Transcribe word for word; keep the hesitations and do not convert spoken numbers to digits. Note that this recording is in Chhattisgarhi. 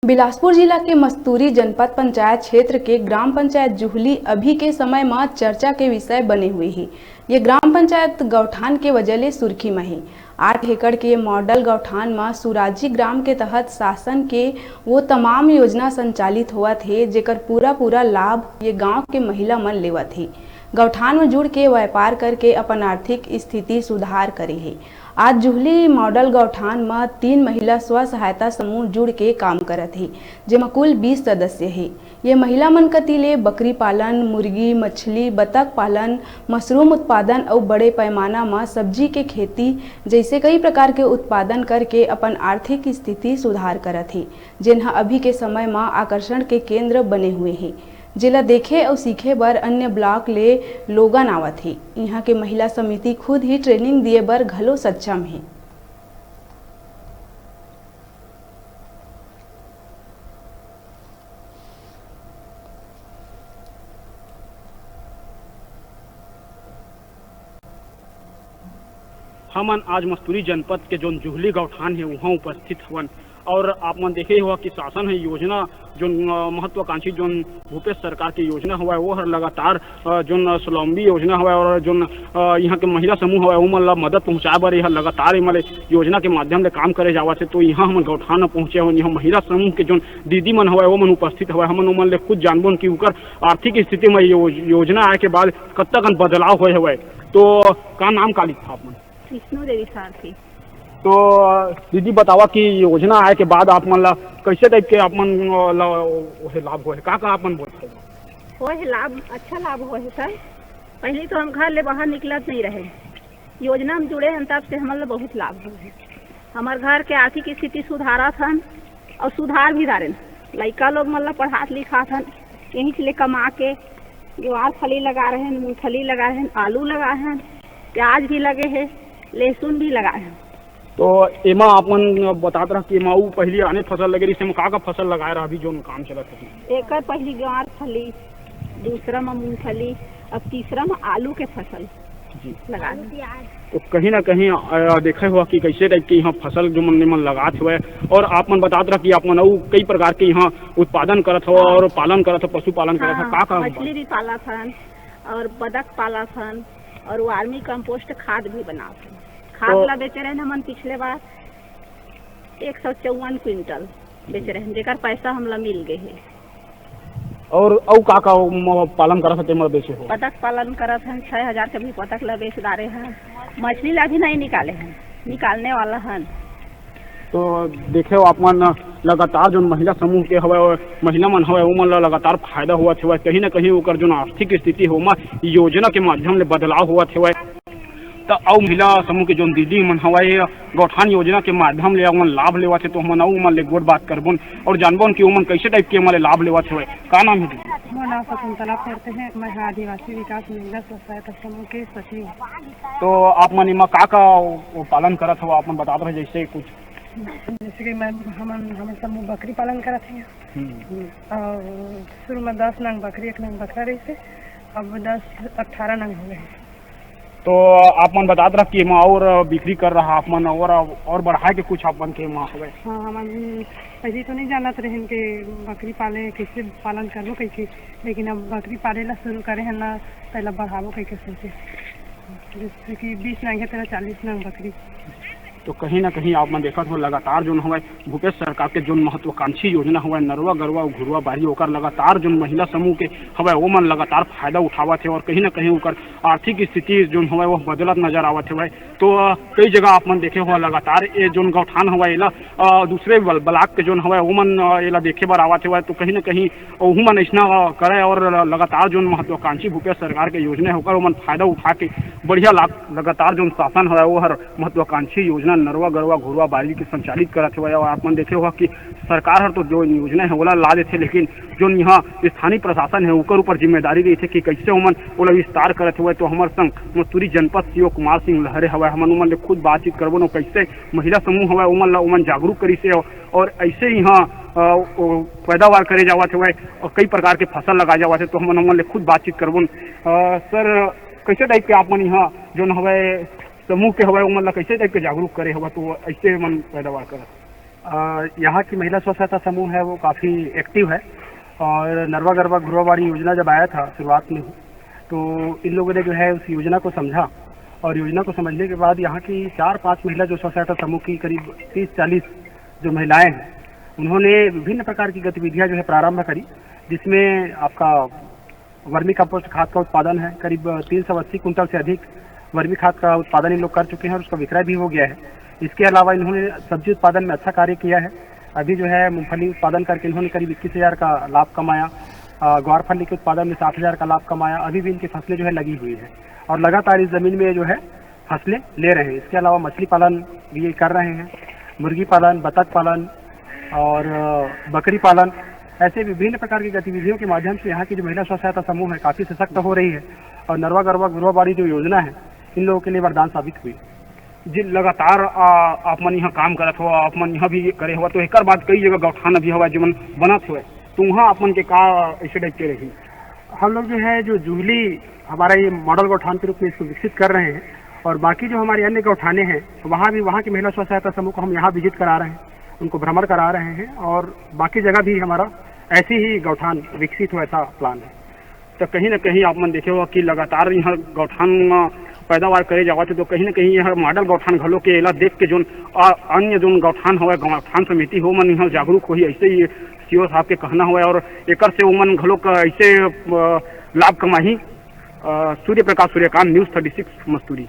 बिलासपुर जिला के मस्तूरी जनपद पंचायत क्षेत्र के ग्राम पंचायत जुहली अभी के समय म चर्चा के विषय बने हुए हे। ये ग्राम पंचायत गौठान के वजह ले सुर्खी म हे। आठ एकड़ के ये मॉडल गौठान म सुराजी ग्राम के तहत शासन के वो तमाम योजना संचालित होवत हे, जेकर पूरा पूरा लाभ ये गांव के महिला मन लेवत हे। गौठान म जुड़ के व्यापार करके अपन आर्थिक स्थिति सुधार करे हे। आज जुहली मॉडल गौठान म तीन महिला स्व सहायता समूह जुड़ के काम करत हे, जेमा कुल बीस सदस्य हे। ये महिला मन कति ले बकरी पालन, मुर्गी, मछली, बतख पालन, मशरूम उत्पादन अउ बड़े पैमाना म सब्जी के खेती जइसे कई प्रकार के उत्पादन करके अपन आर्थिक स्थिति सुधार करत हे, जेन ह अभी के समय म आकर्षण के केंद्र बने हुए हे, जेला देखे अउ सीखे बर अन्य ब्लॉक ले लोगन आवत हे। इहां के महिला समिति खुद ही ट्रेनिंग दिए बर घलो सक्षम हे। हमन आज मस्तूरी जनपद के जोन जुहली गौठान हे, उहाँ उपस्थित हवन और आप मन देखे ही हो कि शासन हे योजना, जोन, अ, महत्वाकांक्षी जोन भूपेश सरकार के योजना हवय, वो हर लगातार, अ, जोन स्वावलंबी योजना हवय और जोन, अ, यहाँ के महिला समूह हवय, ओमन ला मदद पहुँचाए बर यहाँ लगातार एमन ले योजना के माध्यम ले काम करे जावत हे। तो यहाँ हमन गौठान म पहुँचे हवन, यहाँ महिला समूह के जोन दीदी मन हवय, ओमन उपस्थित हवय। हमन ओमन ले खुद जानबोन कि उकर आर्थिक स्थिति म यो-, योजना आए के बाद कतका कन बदलाव होए हवय। तो का नाम का लिखा आप मन? विष्णु देवी सारथी। तो दीदी बतावा कि योजना आए के बाद आप मन ला कैसे टाइप के आप मन ला ओहे लाभ होए, का का आप मन बोलते हो? होए लाभ, अच्छा लाभ होए सर। पहले तो हम घर ले बाहर निकलत नहीं रहे, योजना में जुड़े हन तब से हमन ला बहुत लाभ होए। हमर घर के आर्थिक स्थिति सुधारत हन और सुधार भी डारेन। लइका लोग मन ला पढ़ात लिखात हन, यहीं से ले कमा के ज्वार फली लगा रहे हैं, मूंगफली लगा रहे हैं, आलू लगा हैं, प्याज भी लगे हैं, लहसुन भी लगा हैं। तो एमा आप मन बतात रहा कि एमा अउ पहिली आने फसल लगे रहिस, एमा का का फसल लगाए रहा अभी जोन काम चलत हे? एकर पहिली ज्वार फली, दूसरा म मूंगफली, अब तीसरा म आलू के फसल जी। लगा दी। तो कहीं ना कहीं, अ, देखे हुआ कि कैसे टाइप के यहाँ फसल जो मन, मन लगात हुए और आप मन बतात रहा कि आप मन अउ कई प्रकार के यहाँ उत्पादन करत हो हाँ। और पालन करत हो, पशुपालन करत हो, हाँ, का का मछली भी पालत हन और बदक पालत हन और वर्मी कंपोस्ट खाद भी बनात हन। खाद तो ला बेचे रहे हमन पिछले बार एक सौ चौवन क्विंटल बेचे रहे, जेकर पैसा हमला मिल गए हे। और अउ का का म-, पालन करत हो तेमा बेचे हो? बतख पालन करत हन, छह हजार के भी बतख ला बेच डारे हन। मछली ला भी नहीं निकाले हन, निकालने वाला हन। तो देखे हो आप मन लगातार जोन महिला समूह के हवय, महिला मन हवय, ओमन ला लगातार फायदा होवत हवय, कहीं ना कहीं ओकर जोन आर्थिक स्थिति हे ओमा योजना के माध्यम ले बदलाव होवत हवय। त अउ महिला समूह के जोन दीदी मन हवय, गौठान योजना के माध्यम ले ओमन लाभ लेवत हे, तो हमन अउ ओमन ले गोठ बात करबोन और जानबोन कि ओमन कैसे टाइप के ओमन ले लाभ लेवत हवय। का नाम हे दीदी? मोर नाम शकुंतला पड़ते हैं, मैं आदिवासी विकास महिला स्व सहायता समूह के सचिव। तो आप मन एमा का का वो पालन करत हो, आप मन बतात रहे जैसे कुछ? जैसे कि मैं, हमन, हमन समूह बकरी पालन करत हैं। हम्म। और शुरू में दस नंग बकरी, एक नंग बकरा रहिस हे, अब दस अठारह नंग हो गए। तो आप मन बतात रहा कि एमा और बिक्री कर रहा आप मन और, और बढ़ाए के कुछ आप मन के एमा हवय? हाँ, हमन पहले तो नहीं जानत रहेन कि बकरी पाले, कैसे पालन करबो कहिके, लेकिन अब बकरी पाले ला शुरू करे हन ना, पहला बढ़ाबो कहिके सोचे, जैसे कि बीस नंग हे, तेरा चालीस नंग बकरी। तो कहीं ना कहीं आप मन देखत हो लगातार जोन हवय भूपेश सरकार के जोन महत्वाकांक्षी योजना हवय नरवा गरवा अउ घुरवा बारी, ओकर लगातार जोन महिला समूह के हवय ओमन लगातार फायदा उठावत हे और कहीं ना कहीं ओकर आर्थिक स्थिति जोन हवय वो बदलत नजर आवत हवय। तो, अ, कई जगह आप मन देखे हो लगातार ये जोन गौठान हवय एला, अ, दूसरे बल-, ब्लॉक के जोन हवय ओमन, अ, एला देखे बर आवत हवय। तो कहीं ना कहीं ओहू मन अइसना, अ, करय और ल-, लगातार जोन महत्वाकांक्षी भूपेश सरकार के योजना हे ओकर ओमन फायदा उठा के बढ़िया लाभ लगातार जोन शासन हवय वो हर महत्वाकांक्षी योजना नरवा गरवा घुरवा बारी के संचालित करत हवय। और आप मन देखे हो कि सरकार हर तो जो योजना हे ओला ला देथे, लेकिन जोन यहाँ स्थानीय प्रशासन हे ओकर ऊपर जिम्मेदारी रहिथे कि कैसे ओमन ओला विस्तार करत हवय। तो हमर संग मस्तूरी जनपद सीओ कुमार सिंह लहरे हवय, हमन ओमन ले खुद बातचीत करबोन और कैसे महिला समूह हवय ओमन ला ओमन जागरूक करिस हे और ऐसे यहाँ, अ, ओ, पैदावार करे जावत हवय और कई प्रकार के फसल लगाए जावत हे। तो हमन ओमन ले खुद बातचीत करबोन। अ, सर, कैसे टाइप के आप मन यहाँ जोन हवय समूह के हवय ओमन ला कैसे टाइप के जागरूक करे हवय तो ऐसे मन पैदावार करत? अ, यहाँ की महिला स्व सहायता समूह है, वो काफ़ी एक्टिव है और नरवा गरवा घुरवा बाड़ी योजना जब आया था शुरुआत में ही, तो इन लोगों ने जो है उस योजना को समझा और योजना को समझने के बाद यहाँ की चार पाँच महिला जो स्व सहायता समूह की करीब तीस चालीस जो महिलाएं हैं, उन्होंने विभिन्न प्रकार की गतिविधियां जो है प्रारंभ करी, जिसमें आपका वर्मी कंपोस्ट खाद का उत्पादन है। करीब तीन सौ अस्सी कुंटल से अधिक वर्मी खाद का उत्पादन इन लोग कर चुके हैं और उसका विक्रय भी हो गया है। इसके अलावा इन्होंने सब्जी उत्पादन में अच्छा कार्य किया है। अभी जो है मूंगफली उत्पादन करके इन्होंने करीब इक्कीस हज़ार का लाभ कमाया, अ, ग्वारफली के उत्पादन में सात हज़ार का लाभ कमाया। अभी भी इनकी फसलें जो है लगी हुई है और लगातार इस ज़मीन में जो है फसलें ले रहे हैं। इसके अलावा मछली पालन भी ये कर रहे हैं, मुर्गी पालन, बतख पालन और, अ, बकरी पालन, ऐसे विभिन्न प्रकार की गतिविधियों के माध्यम से यहाँ की जो महिला स्व सहायता समूह है, काफ़ी सशक्त हो रही है और नरवा गरवा घुरवा बाड़ी जो योजना है, इन लोगों के लिए वरदान साबित हुई। जी, लगातार, आ, आप मन यहाँ काम करत हो, आप मन यहाँ भी करे हो, तो एकर बाद कई जगह गौठान अभी हवा जेमन बनत हुए, तो वहाँ आप मन के का ऐसे टाइप के रही? हम लोग जो है, जो जूहली हमारा ये मॉडल गौठान के रूप में इसको विकसित कर रहे हैं और बाकी जो हमारे अन्य गौठाने हैं, वहाँ भी, वहाँ की महिला स्व सहायता समूह को हम यहाँ विजिट करा रहे हैं, उनको भ्रमण करा रहे हैं और बाकी जगह भी हमारा ऐसे ही गौठान विकसित हो, ऐसा प्लान है। तो कहीं ना कहीं आप मन देखे हो कि लगातार यहाँ गौठान म पैदावार करे जावत है, तो कहीं ना कहीं यह मॉडल गौठान घलो के एला देख के जोन, आ, अन्य जोन गौठान हवय, गौठान समिति हो मन यहाँ जागरूक होही, ऐसे ही सीओ साहब के कहना हवय और एकर से ओमन घलो क ऐसे, अ, लाभ कमाही। अ, Surya Prakash Suryakant, news thirty six, Masturi.